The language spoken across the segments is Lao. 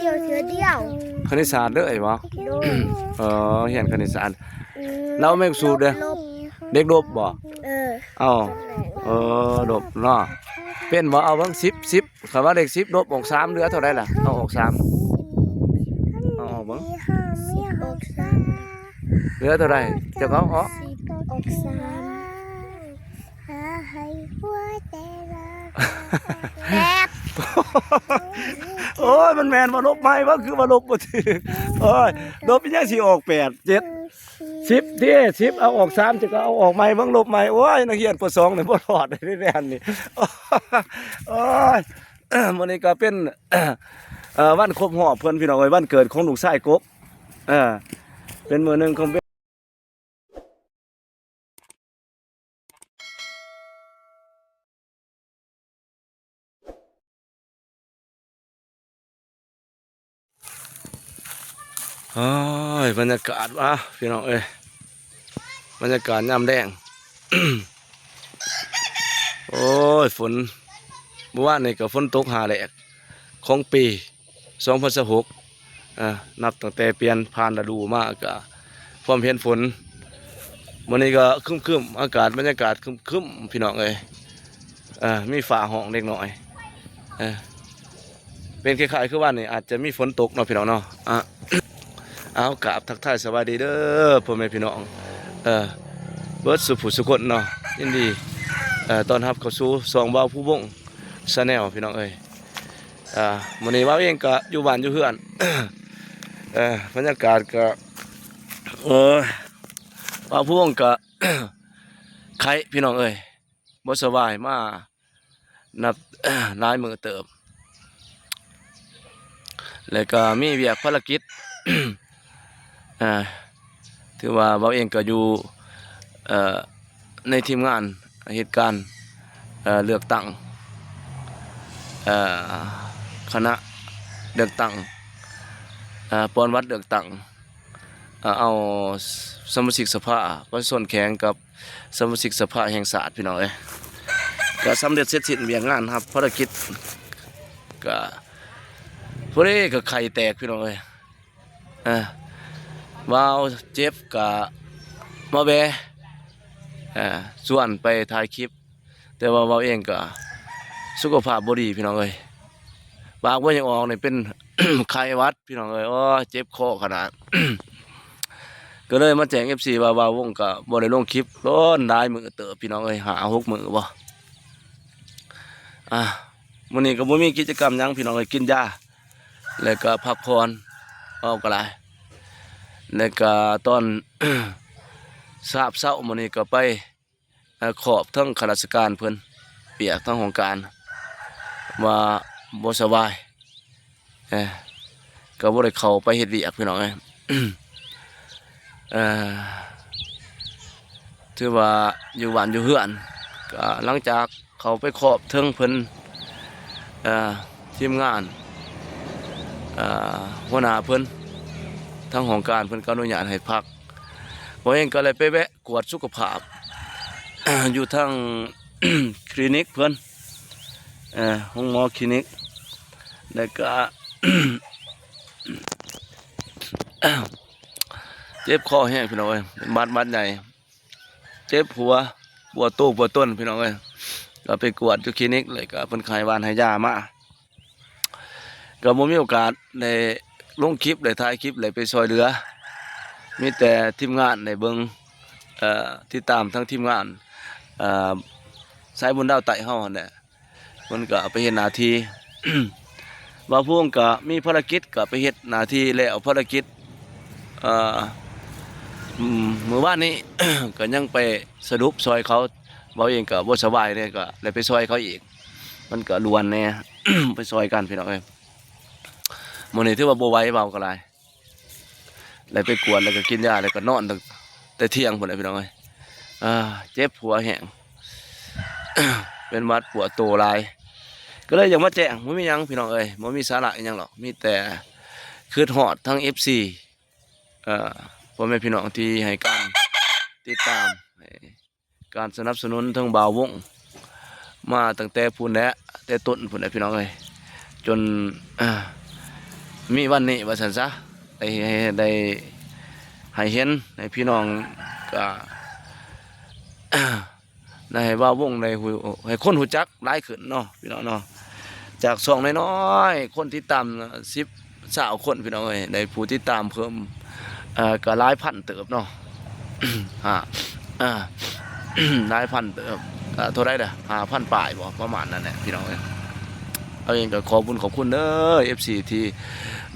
ດຽວ ຄະນິດສາດເລີຍບໍ? ໂດຍ ເອີ ຮຽນຄະນິດສາດ. ອືມ ແລ້ວແມ່ນສູດເດ້? ລົບ ເດັກລົບບໍ? ເອີ ເອົ້າ ເອີ ລົບເນາະ. ເປັນບໍ? ເອົາເບິ່ງ ສິບ ສິບ ຄັນວ່າເລກສິບລົບອອກສາມເຫຼືອເທົ່າໃດລະ? ເອົາອອກສາມ ເອົາອອກເບິ່ງ ເຫຼືອເທົ່າໃດ? ເຈົ້າກໍເອົາອອກ ອອກສາມ ຫາໃຫ້ຫົວໃຈລະແບບ ໂອ້ຍ ມັນແມ່ນບໍ່? ລົບໃໝ່ບໍ່? ຄືວ່າລົບບໍ່ຖືກ. ໂອ້ຍ ລົບອີຫຍັງ ຊິອອກແປດ ເຈັດ ສິບ ຕິ ສິບ ເອົາອອກສາມ ຈະກໍເອົາອອກໃໝ່ເບິ່ງ ລົບໃໝ່. ໂອ້ຍ ນັກຮຽນ ປໍສອງ ນີ້ບໍ່ລອດເດ້ ແນວນີ້. ໂອ້ຍ ມື້ນີ້ກໍເປັນ ເອີ ວັນຄົບຮອບເພິ່ນ ພີ່ນ້ອງເອີຍ ວັນເກີດຂອງລູກຊາຍກົບ. ເອີ ເປັນມື້ໜຶ່ງຂອງ ໂອ້ຍ ບັນຍາກາດວະ ພີ່ນ້ອງເອີຍ ບັນຍາກາດຍາມແລງ. ໂອ້ຍ ຝົນ ມື້ວານນີ້ກໍຝົນຕົກຫ້າແລກຂອງປີ ສອງພັນຊາວຫົກ ອ່າ ນັບຕັ້ງແຕ່ປ່ຽນຜ່ານລະດູມາ ກະພວມເຫັນຝົນ. ມື້ນີ້ກໍຄຶ້ມໆ ອາກາດ ບັນຍາກາດຄຶ້ມໆ ພີ່ນ້ອງເອີຍ ເອີ ມີຟ້າຮ້ອງເລັກນ້ອຍ ເອີ ເປັນຄ້າຍໆ ຄືວ່ານີ້ອາດຈະມີຝົນຕົກເນາະ ພີ່ນ້ອງເນາະ. ອ່າ ເອົາ ກາບທັກທາຍສະບາຍດີເດີ ພໍ່ແມ່ພີ່ນ້ອງ ເອີ ເບິດສູ່ຜູ້ສູ່ຄົນເນາະ. ຍິນດີ ເອີ ຕ້ອນຮັບເຂົ້າສູ່ຊ່ອງບ່າວພູວົງ Channel ພີ່ນ້ອງເອີຍ. ອ່າ ມື້ນີ້ບ່າວເອງກໍຢູ່ບ້ານຢູ່ເຮືອນ ເອີ ບັນຍາກາດກໍ ໂອ້ຍ ບ່າວພູວົງກໍ ໄຂ້ ພີ່ນ້ອງເອີຍ ບໍ່ສະບາຍມານັບ ຫຼາຍມື້ເຕີບ ແລ້ວກໍມີວຽກພາລະກິດ ອ່າ ຖືວ່າບ່າວເອງກໍຢູ່ ເອີ ໃນທີມງານເຮັດການ ເອີ ເລືອກຕັ້ງ ເອີ ຄະນະເລືອກຕັ້ງ ເອີ ປ່ອນບັດເລືອກຕັ້ງ ເອີ ເອົາສະມາຊິກສະພາປະຊາຊົນແຂວງກັບສະມາຊິກສະພາແຫ່ງຊາດ ພີ່ນ້ອງເອີຍ. ກໍສຳເລັດເສັດສິ້ນວຽກງານ ຮັບພາລະກິດ ກໍພໍດີກໍໄຂ້ແຕກ ພີ່ນ້ອງເອີຍ. ອ່າ ບ່າວເຈັບກະມາແວ່ ອ່າ ຊວນໄປຖ່າຍຄລິບ ແຕ່ວ່າບ່າວເອງກະສຸຂະພາບບໍ່ດີ ພີ່ນ້ອງເອີຍ ປາກບໍ່ຢາກອອກນີ້ເປັນໄຂ້ຫວັດ ພີ່ນ້ອງເອີຍ. ໂອ້ຍ ເຈັບຄໍຂະໜາດ ກໍເລີຍມາແຈ້ງເອັຟຊີວ່າ ບ່າວວົງກະບໍ່ໄດ້ລົງຄລິບ ໂດນຫຼາຍມື້ເຕີບ ພີ່ນ້ອງເອີຍ ຫ້າຫົກມື້ບໍ. ອ່າ ມື້ນີ້ກໍບໍ່ມີກິດຈະກຳຫຍັງ ພີ່ນ້ອງເອີຍ ກິນຢາ ແລ້ວກໍພັກຜ່ອນ ເວົ້າກໍຫຼາຍ. ແລ້ວກໍຕອນຊາບເຊົ້າມື້ນີ້ກໍໄປ ເອີ ຂອບທັງຂ້າລາຊະການເພິ່ນ ວຽກທາງຫ້ອງການວ່າບໍ່ສະບາຍ ເອີ ກໍບໍ່ໄດ້ເຂົ້າໄປເຮັດວຽກ ພີ່ນ້ອງເອີຍ. ເອີ ຖືວ່າຢູ່ບ້ານຢູ່ເຮືອນ ກໍຫຼັງຈາກເຂົ້າໄປຂອບເຖິງເພິ່ນ ເອີ ທີມງານ ເອີ ຫົວໜ້າເພິ່ນ ທາງຫ້ອງການເພິ່ນກໍອະນຸຍາດໃຫ້ພັກ. ບ່າວເອງກໍເລີຍໄປແວະກວດສຸຂະພາບ ຢູ່ທາງຄລີນິກເພິ່ນ ເອີ ໂຮງໝໍຄລີນິກ ແລ້ວກໍ ເຈັບຄໍແຮງ ພີ່ນ້ອງເອີຍ ເປັນຫວັດ ຫວັດໃຫຍ່ ເຈັບຫົວ ປວດໂຕປວດຕົນ ພີ່ນ້ອງເອີຍ. ກໍໄປກວດຢູ່ຄລີນິກ ແລ້ວກໍເພິ່ນກໍໃຫ້ຫວ່ານໃຫ້ຢາມາ ກໍບໍ່ມີໂອກາດໄດ້ລົງຄລິບ ໄດ້ຖ່າຍຄລິບ ໄດ້ໄປຊ່ອຍເຫຼືອ ມີແຕ່ທີມງານໄດ້ເບິ່ງ ເອີ ຕິດຕາມທາງທີມງານ ເອີ ສາຍບຸນດາວໃຕ້ເຮົາຫັ້ນແຫຼະ ເພິ່ນກໍໄປເຮັດໜ້າທີ່ ບ່າວພູວົງກໍມີພາລະກິດ ກໍໄປເຮັດໜ້າທີ່ແລ້ວພາລະກິດ ເອີ ອືມ ມື້ວານນີ້ ກໍຍັງໄປສະຫຼຸບຊ່ອຍເຂົາ ບ່າວເອງກໍບໍ່ສະບາຍເດ້ ກໍໄດ້ໄປຊ່ອຍເຂົາອີກ ມັນກໍດ່ວນແດ່ ໄປຊ່ອຍກັນ ພີ່ນ້ອງເອີຍ. ມື້ນີ້ຖືວ່າບໍ່ໄຫວ ເວົ້າກໍຫຼາຍ ໄດ້ໄປກວດ ແລ້ວກໍກິນຢາ ແລ້ວກໍນອນຕັ້ງແຕ່ທ່ຽງພຸ້ນແຫຼະ ພີ່ນ້ອງເອີຍ. ອ່າ ເຈັບຫົວແຮງ ເປັນຫວັດ ປວດໂຕຫຼາຍ ກໍເລີຍຢາກມາແຈ້ງ ບໍ່ມີຫຍັງ ພີ່ນ້ອງເອີຍ ບໍ່ມີສາລະອີ່ຫຍັງດອກ ມີແຕ່ຄຶດຮອດທາງເອັຟຊີ ເອີ ພໍ່ແມ່ພີ່ນ້ອງທີ່ໃຫ້ການຕິດຕາມ ໃຫ້ການສະໜັບສະໜູນທາງບ່າວວົງ ມາຕັ້ງແຕ່ພຸ້ນແຫຼະ ແຕ່ຕົ້ນພຸ້ນແຫຼະ ພີ່ນ້ອງເອີຍ ຈົນ ເອີ ຮ ມີວັນນີ້ວ່າຊັ້ນຊະ ໄດ້ ໄດ້ ໄດ້ໃຫ້ເຫັນ ໃຫ້ພີ່ນ້ອງ ກະ ໄດ້ໃຫ້ບ່າວວົງໄດ້ຮູ້ ໃຫ້ຄົນຮູ້ຈັກຫຼາຍຂຶ້ນເນາະ ພີ່ນ້ອງເນາະ. ຈາກຊ່ອງນ້ອຍໆ ຄົນຕິດຕາມສິບ ຊາວຄົນ ພີ່ນ້ອງເອີຍ ໄດ້ຜູ້ຕິດຕາມເພີ່ມ ເອີ ກໍຫຼາຍພັນເຕີບເນາະ ຫ້າ ເອີ ຫຼາຍພັນເຕີບ ກໍເທົ່າໃດລະ ຫ້າພັນປາຍບໍ ປະມານນັ້ນແຫຼະ ພີ່ນ້ອງເອີຍ. ເຮົາເອງກໍຂອບບຸນຂອບຄຸນເດີ ເອັຟຊີ ທີ່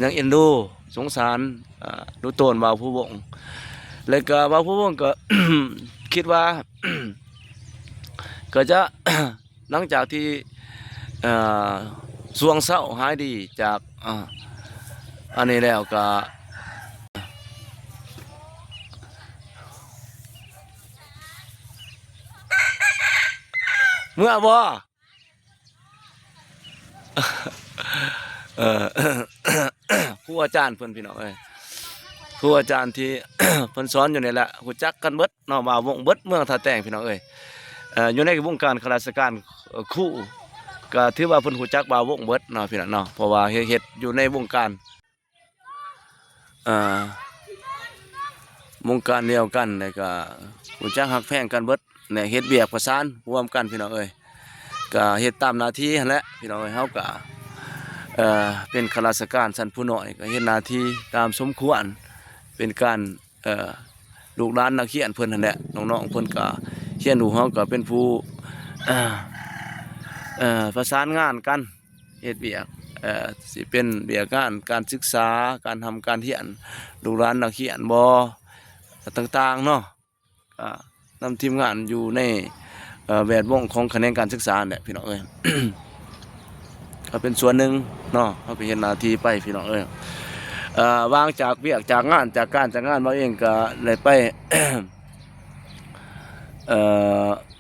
ຍັງເອັນດູ ສົງສານ ເອີ ດູໂຕນບ່າວພູວົງ ແລະກໍບ່າວພູວົງກໍ ຄິດວ່າ ກໍຈະ ຫຼັງຈາກທີ່ ເອີ ຊ່ວງເຊົ້າຫາຍດີຈາກ ເອີ ອັນນີ້ແລ້ວກໍ ເມື່ອບໍ່? ເອີ ຄູອາຈານເພິ່ນ ພີ່ນ້ອງເອີຍ ຄູອາຈານທີ່ ເພິ່ນສອນຢູ່ນີ້ແຫຼະ ຮູ້ຈັກກັນເບິດເນາະ ວ່າວົງເບິດເມືອງທ່າແຕງ ພີ່ນ້ອງເອີຍ. ເອີ ຢູ່ໃນວົງການຂ້າລາຊະການ ເອີ ຄູ ກໍຖືວ່າເພິ່ນຮູ້ຈັກວ່າວົງເບິດເນາະ ພີ່ນ້ອງເນາະ ເພາະວ່າເຮັດ ເຮັດຢູ່ໃນວົງການ ເອີ ວົງການດຽວກັນ ແລ້ວກໍຮູ້ຈັກຮັກແພງກັນເບິດ ແລະເຮັດວຽກປະສານຮ່ວມກັນ ພີ່ນ້ອງເອີຍ. ກໍເຮັດຕາມໜ້າທີ່ຫັ້ນແຫຼະ ພີ່ນ້ອງເອີຍ. ເຮົາກໍ ເອີ ເປັນຂ້າລາຊະການຊັ້ນຜູ້ນ້ອຍ ກໍເຮັດໜ້າທີ່ຕາມສົມຄວນ ເປັນການ ເອີ ລູກຫຼານນັກຮຽນເພິ່ນຫັ້ນແຫຼະ ນ້ອງໆເພິ່ນກໍຮຽນຮູ້ ເຮົາກໍເປັນຜູ້ ເອີ ເອີ ປະສານງານກັນເຮັດວຽກ ເອີ ຊິເປັນວຽກງານການສຶກສາ ການຮ່ຳການຮຽນ ລູກຫຼານນັກຮຽນບໍ ຕ່າງໆເນາະ ກໍນຳທີມງານຢູ່ໃນ ເອີ ແວດວົງຂອງຂະແໜງການສຶກສາແຫຼະ ພີ່ນ້ອງເອີຍ. ກໍເປັນສ່ວນໜຶ່ງເນາະ ເຮົາກໍເຮັດໜ້າທີ່ໄປ ພີ່ນ້ອງເອີຍ. ເອີ ວ່າງຈາກວຽກຈາກງານ ຈາກການຈາກງານ ເຮົາເອງກໍໄດ້ໄປ ເອີ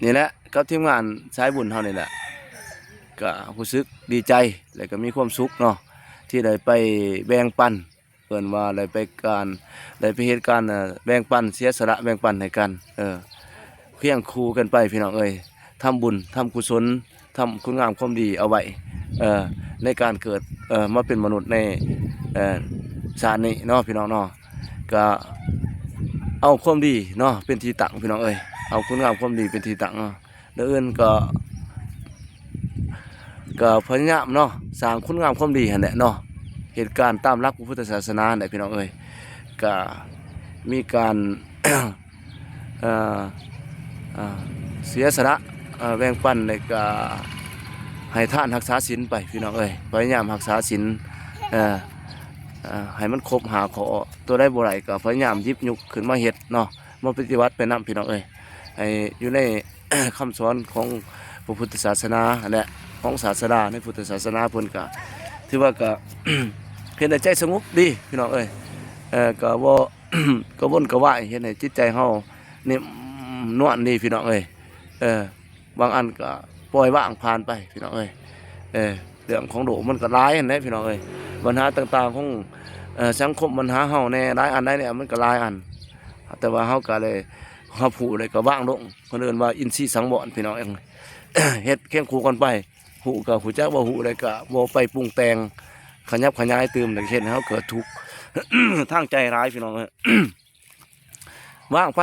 ນີ້ແຫຼະ ກັບທີມງານສາຍບຸນເຮົານີ້ແຫຼະ ກໍຮູ້ສຶກດີໃຈ ແລະກໍມີຄວາມສຸກເນາະ ທີ່ໄດ້ໄປແບ່ງປັນ ເອີ້ນວ່າໄດ້ໄປການ ໄດ້ໄປເຮັດການ ເອີ ແບ່ງປັນ ເສຍສະຫຼະແບ່ງປັນໃຫ້ກັນ ເອີ ຄຽງຄູ່ກັນໄປ ພີ່ນ້ອງເອີຍ. ທຳບຸນ ທຳກຸສົນ ທຳຄຸນງາມຄວາມດີເອົາໄວ້ ເອີ ໃນການເກີດ ເອີ ມາເປັນມະນຸດໃນ ເອີ ຊາດນີ້ເນາະ ພີ່ນ້ອງເນາະ. ກະເອົາຄວາມດີເນາະເປັນທີ່ຕັ້ງ ພີ່ນ້ອງເອີຍ ເອົາຄຸນງາມຄວາມດີເປັນທີ່ຕັ້ງເນາະ. ແນວອື່ນກໍ ກໍພະຍາຍາມເນາະ ສ້າງຄຸນງາມຄວາມດີຫັ້ນແຫຼະເນາະ ເຮັດການຕາມຫຼັກພະພຸດທະສາສະໜາຫັ້ນແຫຼະ ພີ່ນ້ອງເອີຍ. ກະມີການ ເອີ ເອີ ເສຍສະຫຼະ ເອີ ແບ່ງປັນ ແລ້ວກະໃຫ້ທານຮັກສາສິນໄປ ພີ່ນ້ອງເອີຍ. ພະຍາຍາມຮັກສາສິນ ເອີ ເອີ ໃຫ້ມັນຄົບຫ້າຂໍ້ ຕົວໃດບໍ່ໄດ້ກໍພະຍາຍາມຫຍິບຍົກຂຶ້ນມາເຮັດເນາະ ມາປະຕິບັດໄປນຳ ພີ່ນ້ອງເອີຍ. ໃຫ້ຢູ່ໃນ ຄຳສອນຂອງພະພຸດທະສາສະໜາຫັ້ນແຫຼະ ຂອງສາດສະດາໃນພຸດທະສາສະໜາ ເພິ່ນກະຖືວ່າກະ ເຮັດໃຫ້ໃຈສະຫງົບດີ ພີ່ນ້ອງເອີຍ. ເອີ ກະບໍ່ ກະວົນກະວາຍ ເຮັດໃຫ້ຈິດໃຈເຮົານີ້ນວນດີ ພີ່ນ້ອງເອີຍ. ເອີ ບາງອັນກະປ່ອຍວາງຜ່ານໄປ ພີ່ນ້ອງເອີຍ. ເອີ ເລື່ອງຂອງໂລກມັນກະຫຼາຍຫັ້ນແຫຼະ ພີ່ນ້ອງເອີຍ ບັນຫາຕ່າງໆຂອງ ເອີ ສັງຄົມ ບັນຫາເຮົາແດ່ ຫຼາຍອັນຫຼາຍແນວ ມັນກະຫຼາຍອັນ ແຕ່ວ່າເຮົາກະໄດ້ຮັບຮູ້ ແລ້ວກະວາງລົງ ເພິ່ນເອີ້ນວ່າອິນຊີສັງວອນ ພີ່ນ້ອງເອີຍ. ເຮັດຄຽງຄູ່ກັນໄປ ຮູ້ກະຮູ້ຈັກ ບໍ່ຮູ້ແລ້ວກະບໍ່ໄປປຸງແຕ່ງ ຂະຫຍັບຂະຫຍາຍຕື່ມ ແລ້ວເຮັດໃຫ້ເຮົາເກີດທຸກທາງໃຈຫຼາຍ ພີ່ນ້ອງເອີຍ. ວາງໄປ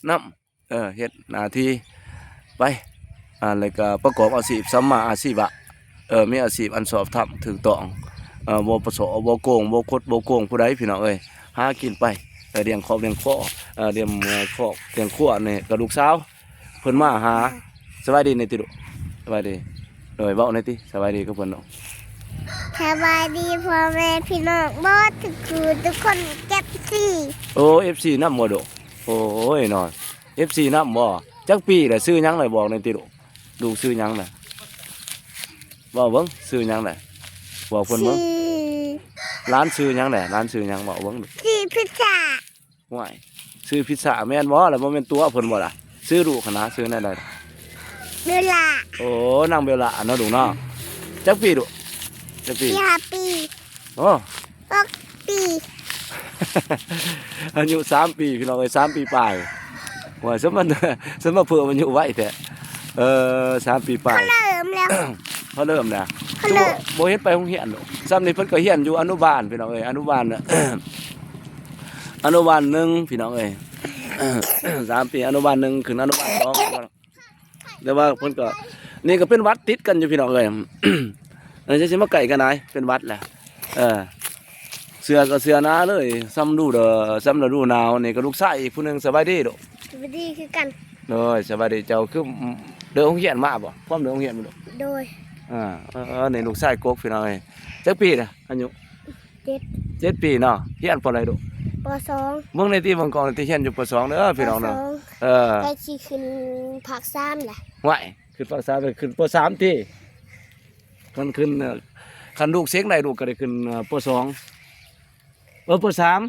ນຳ ເອີ ເຮັດໜ້າທີ່ໄປ ອ່າ ແລ້ວກໍປະກອບອາຊີບສຳມາອາຊີວະ ເອີ ມີອາຊີບອັນຊອບທຳຖືກຕ້ອງ ເອີ ບໍ່ປະສໍ້ ບໍ່ໂກງ ບໍ່ຄົດ ບໍ່ໂກງຜູ້ໃດ ພີ່ນ້ອງເອີຍ. ຫາກິນໄປ ເອີ ລ້ຽງຄອບລ້ຽງຄົວ ເອີ ລ້ຽງຄອບລ້ຽງຄົວນີ້ກໍລູກສາວເພິ່ນມາຫາ. ສະບາຍດີແດ່ຕິລູກ ສະບາຍດີ. ໂດຍ ເວົ້າແດ່ຕິ ສະບາຍດີກັບເພິ່ນເນາະ. ສະບາຍດີພໍ່ແມ່ພີ່ນ້ອງເບິດທຸກຜູ້ທຸກຄົນ ເອັຟຊີ ໂອ້ ເອັຟຊີນຳບໍ່ລູກ? ໂອ້ຍເນາະ ເອັຟຊີນຳບໍ່? ຈັກປີແລ້ວ? ຊື່ຫຍັງແລ້ວ? ບອກແດ່ຕິລູກ ລູກຊື່ຫຍັງແລ້ວ? ເວົ້າເບິ່ງ ຊື່ຫຍັງແລ້ວ? ບອກເພິ່ນເບິ່ງ. ຫຼານຊື່ຫຍັງແຫຼະ? ຫຼານຊື່ຫຍັງ? ເວົ້າເບິ່ງດູ. ຊື່ພິຊາ. ຫ້ວຍ ຊື່ພິຊາແມ່ນບໍ່ລະ? ບໍ່ແມ່ນຕົວະເພິ່ນບໍ່ລະ? ຊື່ລູກຫັ້ນນະ ຊື່ແນວໃດ? ເບລລາ. ໂອ້ ນາງເບລລາເນາະລູກເນາະ. ຈັກປີລູກ? ຈັກປີ? ສີ່ຫ້າປີ. ໂອ້ ຫົກປີ. ອາຍຸສາມປີ ພີ່ນ້ອງເອີຍ ສາມປີປາຍ. ໂອ້ຍ ສົມມາ ສົມມາເພີ່ມອາຍຸໄວແທ້. ເອີ ສາມປີປາຍ ເຂົາເລີ່ມແລ້ວ ເຂົາເລີ່ມແລ້ວ. ຄືບໍ່ ບໍ່ເຫັນໄປໂຮງຮຽນດອກ. ຊ່ຳນີ້ເພິ່ນກໍຮຽນຢູ່ອະນຸບານ ພີ່ນ້ອງເອີຍ ອະນຸບານ ອະນຸບານໜຶ່ງ ພີ່ນ້ອງເອີຍ ສາມປີ ອະນຸບານໜຶ່ງ ຂຶ້ນອະນຸບານສອງ ແຕ່ວ່າເພິ່ນກໍ ນີ້ກໍເປັນຫວັດຕິດກັນຢູ່ ພີ່ນ້ອງເອີຍ ເອີ ຈະຊິມາໃກ້ກັນຫຼາຍ ເປັນຫວັດແຫຼະ ເອີ ເສື້ອກໍເສື້ອໜາເລີຍ ຊ່ຳດູເດີ ຊ່ຳລະດູໜາວ ນີ້ກໍລູກຊາຍອີກຜູ້ໜຶ່ງ. ສະບາຍດີລູກ. ສະບາຍດີຄືກັນ. ໂດຍ ສະບາຍດີ. ເຈົ້າຄືເລີກໂຮງຮຽນມາບໍ່? ພ້ອມເລີກໂຮງຮຽນບໍ່ລູກ? ໂດຍ. ອ່າ ເອີ ເອີ ນີ້ລູກຊາຍກົກ ພີ່ນ້ອງເອີຍ. ຈັກປີລະອາຍຸ? ເຈັດ ເຈັດປີເນາະ. ຮຽນ ປ.ໃດລູກ? ປ.ສອງ. ເບິ່ງແດ່ຕິ ເບິ່ງກ້ອງແດ່ຕິ ຮຽນຢູ່ ປ.ສອງ ເດີ ພີ່ນ້ອງເດີ. ປ.ສອງ ເອີ ໃກ້ຊິຂຶ້ນພາກສາມແຫຼະ. ຫວາຍ ຂຶ້ນພາກສາມ ຂຶ້ນ ປ.ສາມ ຕິ? ຄັນຂຶ້ນ ເອີ ຄັນລູກເສັງໄດ້ ລູກກໍໄດ້ຂຶ້ນ ເອີ ປ.ສອງ ເອີ ປ.ສາມ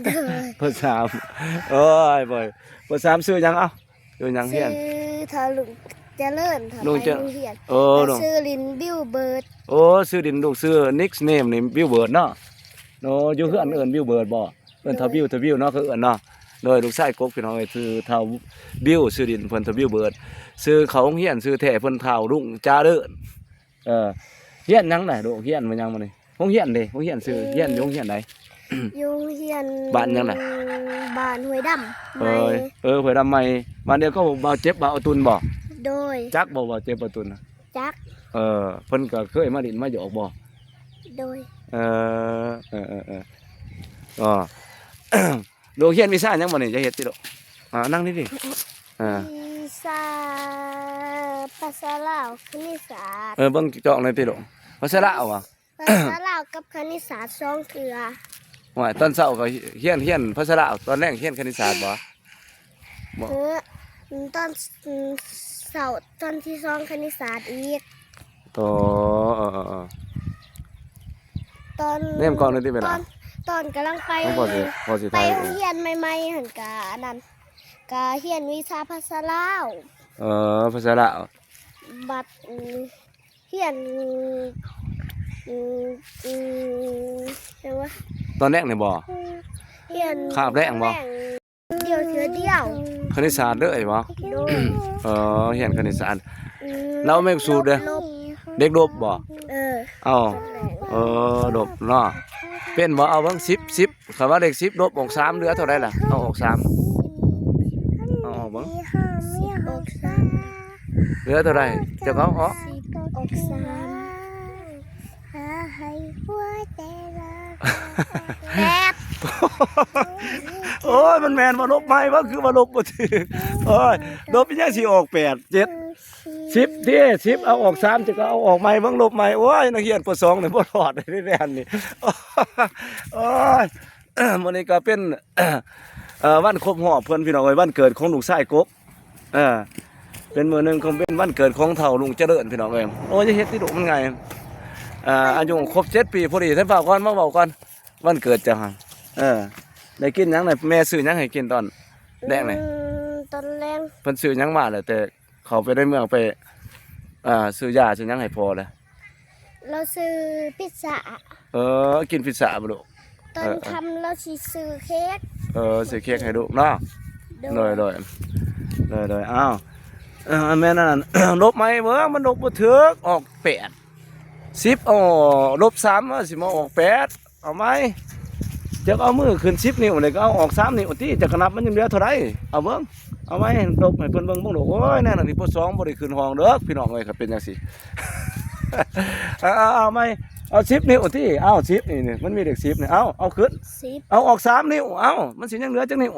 ໂດຍ ປ.ສາມ. ໂອ້ຍ ບໍ່ ປ.ສາມ ຊື່ຫຍັງ? ເອົ້າ ຢູ່ຫຍັງຮຽນ? ຊື່ທ້າວລຸງຈະເລີນ ຖ້າໄປໂຮງຮຽນ. ໂອ້ ແລ້ວຊື່ຫຼິ້ນບິວເບີດ. ໂອ້ ຊື່ຫຼິ້ນ ລູກຊື່ ນິກເນມນີ້ບິວເບີດເນາະ. ໂອ້ ຢູ່ເຮືອນເອີ້ນບິວເບີດບໍ່? ເອີ້ນທ້າວບິວ ທ້າວບິວເນາະ ເຂົາເອີ້ນເນາະ. ໂດຍ ລູກຊາຍກົກ ພີ່ນ້ອງເອີຍ ຊື່ທ້າວບິວ ຊື່ຫຼິ້ນເພິ່ນທ້າວບິວເບີດ. ຊື່ເຂົ້າໂຮງຮຽນ ຊື່ແທ້ເພິ່ນທ້າວລຸງຈະເລີນ. ເອີ ຮຽນຫຍັງນະລູກ? ຮຽນວ່າຫຍັງມື້ນີ້? ໂຮງຮຽນເດ ໂຮງຮຽນຊື່ ຮຽນຢູ່ໂຮງຮຽນໃດ? ຢູ່ໂຮງຮຽນ ບ້ານຫຍັງນະ? ບ້ານຫ້ວຍດຳ ເອີ ໃໝ່ ເອີ ຫ້ວຍດຳໃໝ່. ບ້ານດຽວກັບບ່າວເຈັບ ບ່າວອາຕຸນບໍ່? ໂດຍ. ຈັກບໍ່ບ່າວເຈັບ ບ່າວອາຕຸນນະ? ຈັກ. ເອີ ເພິ່ນກໍເຄີຍມາຫຼິ້ນມາຢອກບໍ່? ໂດຍ. ເອີ ເອີ ເອີ ເອີ ອໍ ລູກຮຽນວິຊາຫຍັງບໍ່ນີ້? ຈະເຮັດຕິລູກ? ອ່າ ນັ່ງນີ້ຕິ. ອ່າ ວິຊາພາສາລາວ ຄະນິດສາດ. ເອີ ເບິ່ງຈອກໜ່ອຍຕິລູກ. ພາສາລາວຫວາ? ພາສາລາວກັບຄະນິດສາດສອງເທື່ອ. ຫວາຍ ຕອນເຊົ້າກໍຮຽນ ຮຽນພາສາລາວ ຕອນແລງຮຽນຄະນິດສາດບໍ່? ບໍ່ ເອີ ຕອນເຊົ້າຕອນທີສອງຄະນິດສາດອີກ. ໂອ້ ເອີ ເອີ ເອີ ຕອນ ແນມກ້ອງໜ່ອຍຕິເວລາ ຕອນ ຕອນກຳລັງໄປ ໄປໂຮງຮຽນໃໝ່ໆຫັ້ນກະອັນນັ້ນ ກະຮຽນວິຊາພາສາລາວ. ເອີ ພາສາລາວ. ບັດ ຮຽນ ອືມ ຫຍັງວະ ຕອນແລງນີ້ບໍ່? ຮຽນຄາບແລງບໍ່? ດຽວເທື່ອດຽວ. ຄະນິດສາດເລີຍບໍ່? ໂດຍ. ເອີ ຮຽນຄະນິດສາດ. ອືມ ແລ້ວແມ່ນສູດເດ້? ລົບ ເດັກລົບບໍ່? ເອີ ເອົາ ເອີ ລົບເນາະ. ເປັນບໍ່? ເອົາເບິ່ງ ສິບ ສິບ ຄັນວ່າເລກສິບລົບອອກສາມເຫຼືອເທົ່າໃດລະ? ເອົາອອກສາມ ເອົາອອກເບິ່ງ ສິບອອກສາມ ເຫຼືອເທົ່າໃດ? ເຈົ້າກໍເອົາອອກ ສິບອອກສາມ ຫາໃຫ້ຫົວໃຈລະແປດ. ໂອ້ຍ ມັນແມ່ນບໍ່? ລົບໃໝ່ບໍ່? ຄືວ່າລົບບໍ່ຖືກ. ໂອ້ຍ ລົບອີຫຍັງຊິອອກແປດ ເຈັດ ສິບຕິ ສິບ ເອົາອອກສາມ ເຈົ້າກໍເອົາອອກໃໝ່ເບິ່ງ ລົບໃໝ່. ໂອ້ຍ ນັກຮຽນ ປ.ສອງ ນີ້ບໍ່ລອດເດ້ແນວນີ້. ໂອ້ຍ ມື້ນີ້ກໍເປັນ ເອີ ວັນຄົບຮອບເພິ່ນ ພີ່ນ້ອງເອີຍ ວັນເກີດຂອງລູກຊາຍກົກ. ເອີ ເປັນມື້ໜຶ່ງຂອງ ເປັນວັນເກີດຂອງທ້າວລຸງຈະເລີນ ພີ່ນ້ອງເອີຍ. ໂອ້ຍ ຢ່າເຮັດຕິລູກ ມັນງ່າຍ. ເອີ ອາຍຸຄົບເຈັດປີພໍດີ. ທ່ານຟ້າວກ່ອນ ມາເວົ້າກ່ອນ ວັນເກີດເຈົ້າຫັ້ນ ເອີ ໄດ້ກິນຫຍັງນະ? ແມ່ຊື້ຫຍັງໃຫ້ກິນຕອນແລງນີ້? ອືມ ຕອນແລງ ເພິ່ນຊື້ຫຍັງມາແລ້ວ ແຕ່ເຂົ້າໄປໃນເມືອງໄປ ອ່າ ຊື້ຢາຊື້ຫຍັງໃຫ້ພໍ່ແລ້ວ? ລາວຊື້ພິດຊາ. ເອີ ກິນພິດຊາບໍ່ລູກ? ຕອນ ເອີ ເອີ ຄ່ຳລາວຊິຊື້ເຄ້ກ. ເອີ ຊື້ເຄ້ກໃຫ້ລູກເນາະ. ໂດຍ ໂດຍ ໂດຍ ໂດຍ ໂດຍ. ອ້າວ ເອີ ແມ່ນອັນນັ້ນ ລົບໃໝ່ເບິ່ງ ມັນລົບບໍ່ຖືກ ອອກແປດ ສິບ ເອົາລົບສາມ ວ່າຊິມາອອກແປດ. ເອົາໃໝ່ ເຈົ້າກໍເອົາມືຂຶ້ນສິບນິ້ວ ແລ້ວກໍເອົາອອກສາມນິ້ວຕິ ເຈົ້າກໍນັບມັນຍັງເຫຼືອເທົ່າໃດ. ເອົາເບິ່ງ ເອົາໃໝ່ ລົບໃຫ້ເພິ່ນເບິ່ງ ເບິ່ງລູກ. ໂອ້ຍ ແນວນັ້ນນີ້ ປ.ສອງ ບໍ່ໄດ້ຂຶ້ນຫ້ອງເດີ ພີ່ນ້ອງເອີຍ ຄັນເປັນຈັ່ງຊີ້. ເອົາ ເອົາ ເອົາໃໝ່ ເອົາສິບນິ້ວຕິ. ເອົາສິບນີ້ ນີ້ ມັນມີເລກສິບນີ້ ເອົາ ເອົາຂຶ້ນ ສິບ ເອົາອອກສາມນິ້ວ. ເອົາ ມັນຊິຍັງເຫຼືອຈັກນິ້ວ?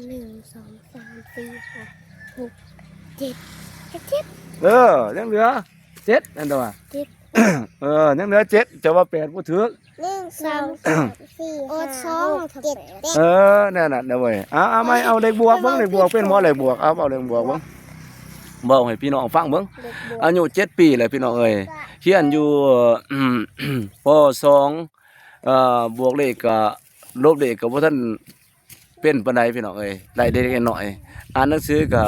ໜຶ່ງ ສອງ ສາມ ສີ່ ຫ້າ ຫົກ ເຈັດ ເຈັດ ເຈັດ. ເອີ ຍັງເຫຼືອເຈັດ ແມ່ນບໍ່ວະ? ເຈັດ. ເອີ ຍັງເຫຼືອເຈັດ ເຈົ້າວ່າແປດບໍ່ຖືກ. ໜຶ່ງ ສອງ ສາມ ສີ່ ຫ້າ ຫົກ ເຈັດ ແປດ. ເອີ ແນວນັ້ນນະເວີຍ. ເອົາ ເອົາໃໝ່ ເອົາເລກບວກເບິ່ງ ເລກບວກເປັນບໍ່? ເລກບວກ ເອົາ ເວົ້າເລກບວກເບິ່ງ ເວົ້າໃຫ້ພີ່ນ້ອງຟັງເບິ່ງ. ອາຍຸເຈັດປີແລ້ວ ພີ່ນ້ອງເອີຍ ຮຽນຢູ່ ປ.ສອງ ເອີ ບວກເລກກໍ ລົບເລກກໍບໍ່ທັນ ເປັນປານໃດ ພີ່ນ້ອງເອີຍ ໄດ້ເລັກໆນ້ອຍໆ. ອ່ານໜັງສືກໍ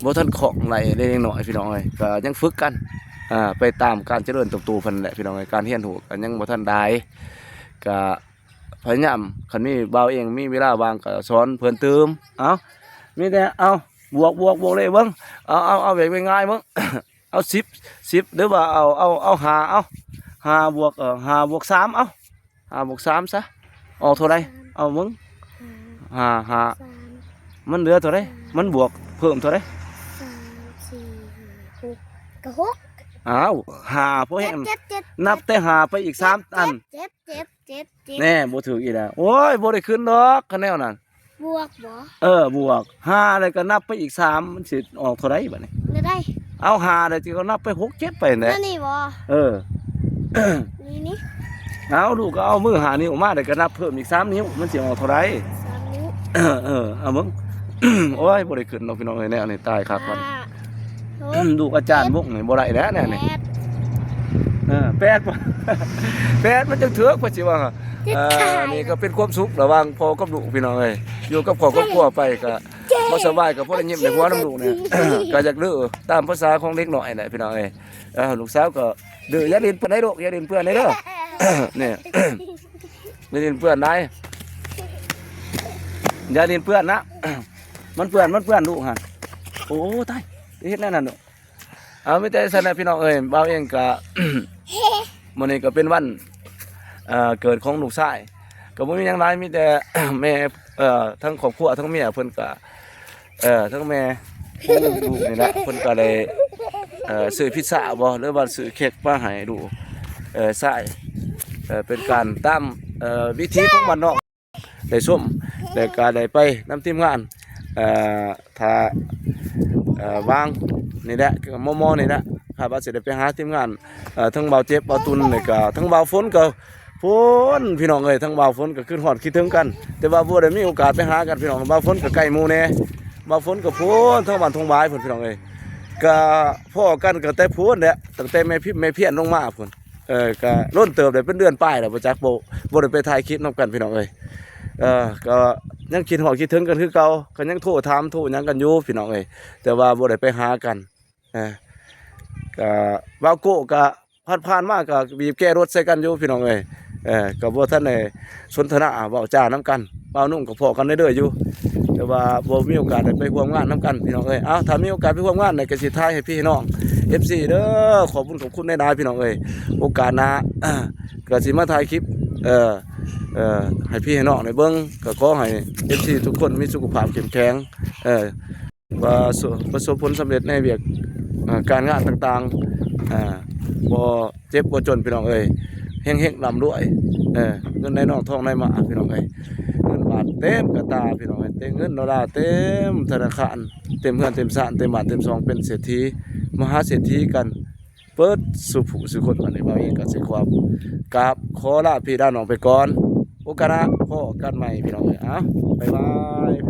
ບໍ່ທັນຄ່ອງ ໄດ້ເລັກໆນ້ອຍໆ ພີ່ນ້ອງເອີຍ ກໍຍັງຝຶກກັນ ອ່າ ໄປຕາມການຈະເລີນເຕີບໂຕເພິ່ນແຫຼະ ພີ່ນ້ອງເອີຍ. ການຮຽນຮູ້ກໍຍັງບໍ່ທັນຫຼາຍ ກໍພະຍາຍາມ ຄັນມີບ່າວເອງມີເວລາວ່າງກໍສອນເພິ່ນຕື່ມ. ເອົາ ມີແຕ່ ເອົາ ບວກ ບວກ ບວກເລີຍເບິ່ງ ເອົາ ເອົາ ເອົາແບບງ່າຍໆເບິ່ງ. ເອົາສິບ ສິບ ຫຼືວ່າເອົາ ເອົາ ເອົາຫ້າ ເອົາຫ້າບວກ ເອີ ຫ້າບວກສາມ ເອົາຫ້າບວກສາມຊະ ອອກເທົ່າໃດ? ເອົາເບິ່ງ ຫ້າ ຫ້າ ມັນເຫຼືອເທົ່າໃດ? ມັນບວກເພີ່ມເທົ່າໃດ? ສາມ ສີ່ ຫ້າ ຫົກ ກໍຫົກ ອ້າວ ຫ້າພໍແຮງ ເຈັດ ເຈັດ ເຈັດ ນັບແຕ່ຫ້າໄປອີກສາມອັນ ເຈັດ ເຈັດ ເຈັດ ເຈັດ ແນ່ ບໍ່ຖືກອີກແລ້ວ. ໂອ້ຍ ບໍ່ໄດ້ຂຶ້ນດອກ ຄັນແນວນັ້ນ. ບວກບໍ່? ເອີ ບວກ ຫ້າ ແລ້ວກໍນັບໄປອີກສາມ ມັນຊິອອກເທົ່າໃດບັດນີ້? ແນວໃດ? ເອົາ ຫ້າ ແລ້ວຊິກໍນັບໄປ ຫົກ ເຈັດ ໄປແຫຼະ. ແນວນີ້ບໍ່? ເອີ ນີ້ ນີ້ ເອົາ ລູກກໍເອົາມືຫ້ານິ້ວມາ ແລ້ວກໍນັບເພີ່ມອີກສາມນິ້ວ ມັນຊິອອກເທົ່າໃດ? ສາມນິ້ວ ເອີ ເອີ ເອົາເບິ່ງ ໂອ້ຍ ບໍ່ໄດ້ຂຶ້ນດອກ ພີ່ນ້ອງເອີຍ ແນວນີ້ຕາຍຄັກບັດນີ້. ຫາ ຫົກ ລູກອາຈານວົງນີ້ບໍ່ໄດ້ແລ້ວແນວນີ້. ແປດ ເອີ ແປດ ແປດ ມັນຈັ່ງຖືກ ເພິ່ນຊິວ່າ. ເອີ ນີ້ກໍເປັນຄວາມສຸກລະຫວ່າງພໍ່ກັບລູກ ພີ່ນ້ອງເອີຍ ຢູ່ກັບຄອບກັບຄົວໄປກໍບໍ່ສະບາຍ ກໍພໍໄດ້ຍິ້ມໄດ້ຫົວນຳລູກນີ້ ກໍຢາກດື້ຕາມພາສາຂອງເດັກນ້ອຍແຫຼະ ພີ່ນ້ອງເອີຍ. ເອີ ລູກສາວກໍດື້ ຢ່າຫຼິ້ນເປື້ອນໃດລູກ ຢ່າຫຼິ້ນເປື້ອນໃດເດີ ນີ້ ຢ່າຫຼິ້ນເປື້ອນໃດ ຢ່າຫຼິ້ນເປື້ອນນະ ມັນເປື້ອນ ມັນເປື້ອນລູກຫັ້ນ. ໂອ້ ຕາຍ ເຮັດແນວນັ້ນເນາະ. ເອົາ ມີແຕ່ຊັ້ນແຫຼະ ພີ່ນ້ອງເອີຍ ບ່າວເອງກະ ມື້ນີ້ກໍເປັນວັນ ເອີ ເກີດຂອງລູກຊາຍ ກໍບໍ່ມີຫຍັງຫຼາຍ ມີແຕ່ ແມ່ ເອີ ທັງຄອບຄົວ ທັງເມຍເພິ່ນກະ ເອີ ທັງແມ່ຂອງລູກນີ້ແຫຼະ ເພິ່ນກໍໄດ້ ເອີ ຊື້ພິດຊາບໍ ຫຼືວ່າຊື້ເຄັກມາໃຫ້ລູກ ເອີ ຊາຍ ເອີ ເປັນການຕາມ ເອີ ວິຖີຂອງບ້ານນອກ ໄດ້ຊົມ ແລ້ວກໍໄດ້ໄປນຳທີມງານ ເອີ ທ່າ ເອີ ວາງນີ້ແຫຼະ ມມ ນີ້ແຫຼະ ຄາດວ່າຊິໄດ້ໄປຫາທີມງານ ເອີ ທັງບ່າວເຈັບ ບ່າວຕຸນ ແລ້ວກໍທັງບ່າວຝົນ ກໍພຸ້ນ ພີ່ນ້ອງເອີຍ ທັງບ່າວຝົນກໍຄິດຮອດຄິດເຖິງກັນ ແຕ່ວ່າບໍ່ໄດ້ມີໂອກາດໄປຫາກັນ ພີ່ນ້ອງ. ບ່າວຝົນກໍໃກ້ໝູ່ແດ່ ບ່າວຝົນກໍພຸ້ນ ທາງບ້ານທົ່ງຫວາຍພຸ້ນ ພີ່ນ້ອງເອີຍ ກໍພໍ້ກັນກໍແຕ່ພຸ້ນແຫຼະ ຕັ້ງແຕ່ແມ່ພິມແມ່ພຽນລົງມາພຸ້ນ. ເອີ ກໍດົນເຕີບແລ້ວ ເປັນເດືອນປາຍແລ້ວ ບໍ່ຈັກ ບໍ່ ບໍ່ໄດ້ໄປຖ່າຍຄລິບນຳກັນ ພີ່ນ້ອງເອີຍ. ເອີ ກໍຍັງຄິດຮອດຄິດເຖິງກັນຄືເກົ່າ ກໍຍັງໂທຖາມໂທຫຍັງກັນຢູ່ ພີ່ນ້ອງເອີຍ ແຕ່ວ່າບໍ່ໄດ້ໄປຫາກັນ. ເອີ ກໍບ່າວໂກ້ກໍຜ່ານໆມາກໍບີບແກລົດໃສ່ກັນຢູ່ ພີ່ນ້ອງເອີຍ. ເອີ ກໍບໍ່ທັນໄດ້ສົນທະນາເວົ້າຈານຳກັນ ບ່າວນຸ່ງກໍພໍ້ກັນເລື້ອຍໆຢູ່ ແຕ່ວ່າບໍ່ມີໂອກາດໄດ້ໄປຮ່ວມງານນຳກັນ ພີ່ນ້ອງເອີຍ. ເອົາ ຖ້າມີໂອກາດໄປຮ່ວມງານນີ້ ກໍຊິຖ່າຍໃຫ້ພີ່ໃຫ້ນ້ອງ ເອັຟຊີ ເດີ ຂອບຄຸນຂອບຄຸນຫຼາຍໆ ພີ່ນ້ອງເອີຍ. ໂອກາດໜ້າ ກໍຊິມາຖ່າຍຄລິບ ເອີ ເອີ ໃຫ້ພີ່ໃຫ້ນ້ອງໄດ້ເບິ່ງ ກໍຂໍໃຫ້ ເອັຟຊີ ທຸກຄົນມີສຸຂະພາບເຂັ້ມແຂງ ເອີ ປະສົບ ປະສົບຜົນສຳເລັດໃນວຽກ ເອີ ການງານຕ່າງໆ ເອີ ບໍ່ເຈັບບໍ່ຈົນ ພີ່ນ້ອງເອີຍ ເຮັງໆ ລ່ຳລວຍ ເອີ ເງິນໄຫຼນອງທອງໄຫຼມາ ພີ່ນ້ອງເອີຍ. ເງິນບາດເຕັມກະຕາ ພີ່ນ້ອງເອີຍ ເຕັມ ເງິນໂດລາເຕັມທະນາຄານ ເຕັມເຮືອນເຕັມຊານ ເຕັມບ້ານເຕັມຊ່ອງ ເປັນເສດຖີ ມະຫາເສດຖີກັນ ເບິດສູ່ຜູ້ສູ່ຄົນ. ບັດນີ້ບ່າວເອງກໍຊິຂໍກາບຂໍລາພີ່ລານ້ອງໄປກ່ອນ ໂອກາດໜ້າພໍ້ກັນໃໝ່ ພີ່ນ້ອງເອີຍ. ເອົາ ບາຍບາຍ.